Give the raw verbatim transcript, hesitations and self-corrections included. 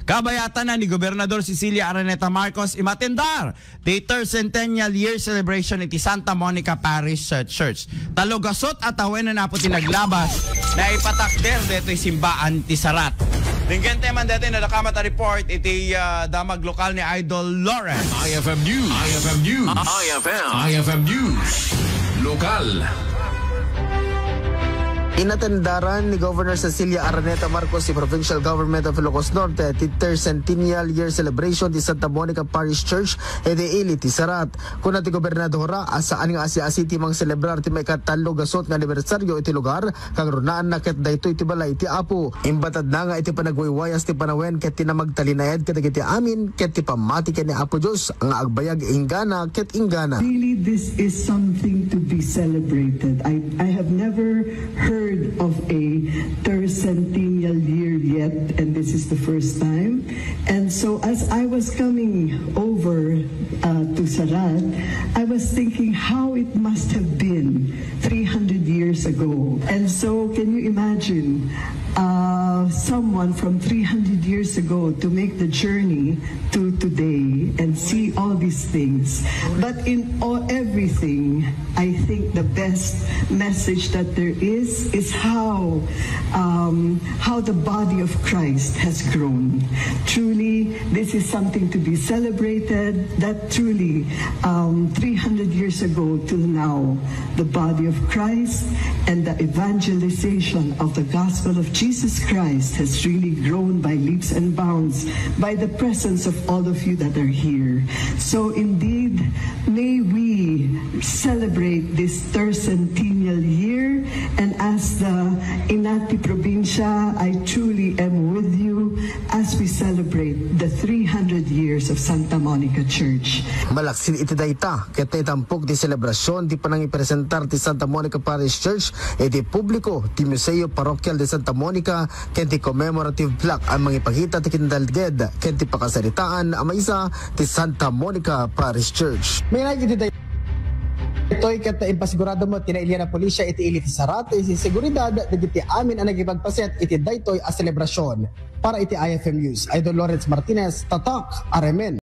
Kabayatan na ni Gobernador Cecilia Araneta Marcos imatendar ti third centennial year celebration iti Santa Monica Parish, uh, Church. Tallo gasut a tawen apo ti naglabas, naipatakder detoy simbaan ti Sarat. Denggen tayo man detoy nadakamat a report iti, uh, damag lokal ni Idol Lawrence. I F M News. I F M News. I F M. I F M News. Lokal. Inatendaran ni Governor Cecilia Araneta Marcos ti Provincial Government of Ilocos Norte ti third centennial year celebration ti Santa Monica Parish Church iti ili ti Sarat. Kuna ti gobernadora a saan nga asi-asi ti mangselebrar ti maikatallo gasut nga anibersaryo iti lugar, kangrunaanna ket daytoy ti balay ti Apo. Imbatadna nga iti panagwaywayas ti panawen ket ti namagtalinaed kadagiti amin ket ti pammati ken ni Apo Dios nga agbayag inggana ket inggana. Really, this is something to be celebrated. I, I have never heard of a tercentennial year yet, and this is the first time. And so, as I was coming over, uh, to Sarat, I was thinking how it must have been three hundred years ago. And so, can you imagine, uh, someone from three hundred years ago to make the journey to today and see all these things? But in all, everything, I think the best message that there is is how, um, how the body of Christ has grown. Truly, this is something to be celebrated, that truly, um, three hundred years ago till now, the body of Christ and the evangelization of the gospel of Jesus Christ has really grown by leaps and bounds by the presence of all of you that are here. So indeed, may we celebrate this tercentennial year, and as the Ina ti Probinsya, I truly am with you as we celebrate the three hundred years of Santa Monica Church. Malaksid iti dayta, ket naitampok ti selebrasyon ti panangipresentar ti Santa Monica Parish Church iti publiko ti Museo Parroquial de Santa Monica ken ti commemorative plaque a mangipakita ti kinadalged ken ti pakasaritaan a maysa ti Santa Monica Parish Church. Mailay iti daytoy ket impasigurado met ti nailian a pulisya iti ili ti Sarat iti seguridad dagiti amin a nagipagpaset iti daytoy a selebrasyon. Para iti I F M News, Idol Lawrence Martinez, Tatak, Aremen.